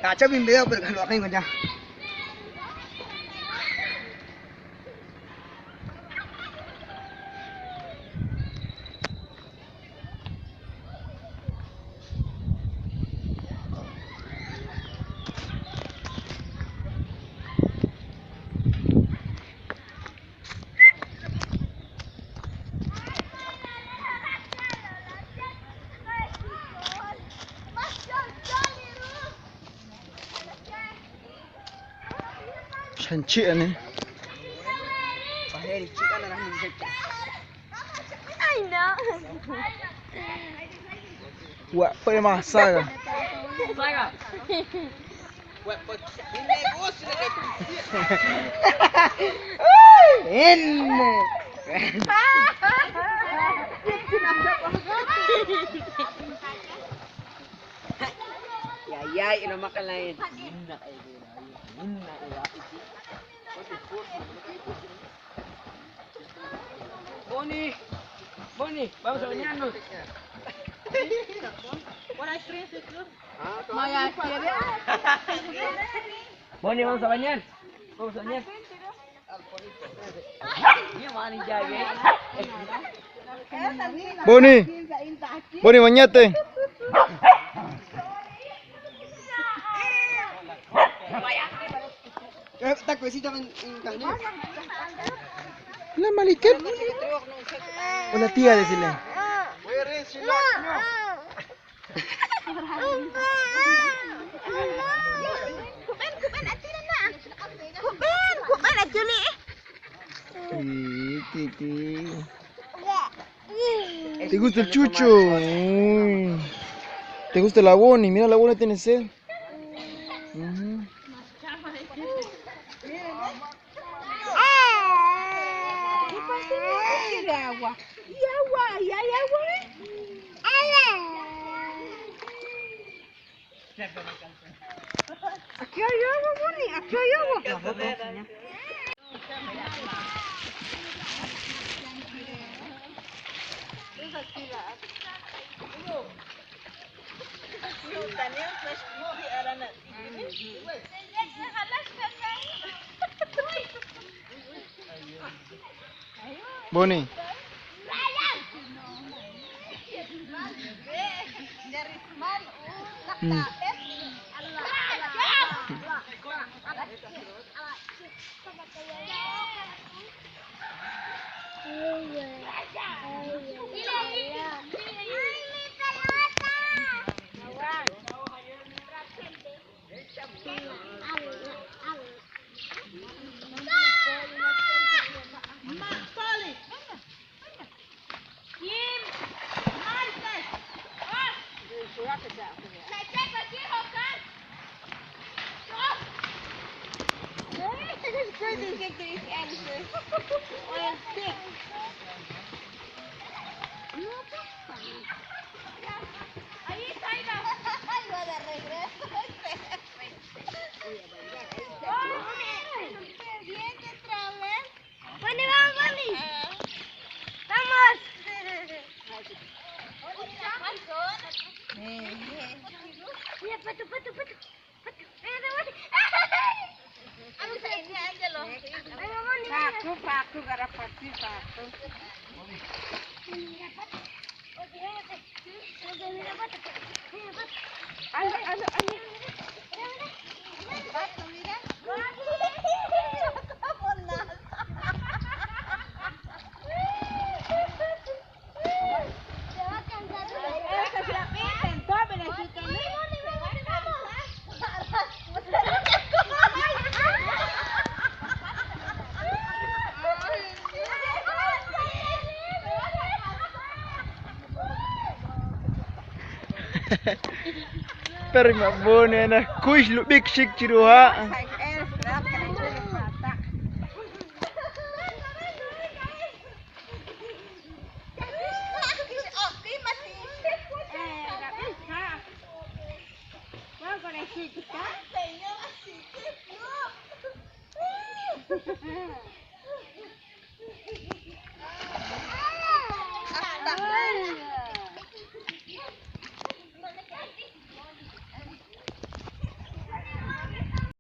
Cacho mi video, pero que lo hagan ya. Chanchi ani. Ay no. Wa pa masaga. Saga. En. Ya ya ino makalain. Boni, Boni, vamos a bañarnos. Boni, vamos a bañar. Vamos a bañar. Boni. Boni, bañate. La maliquet. Hola tía, decirle. ¿Te gusta el chucho? Uy. ¿Te gusta la Boni? Mira, la Boni tiene sed. ¿Qué pasa? ¿Qué agua? ¿Y agua? ¿Y hay agua? Aquí hay agua, Boni. Aquí hay agua. Boni. Pero me pone na kush lubik shik chiruha.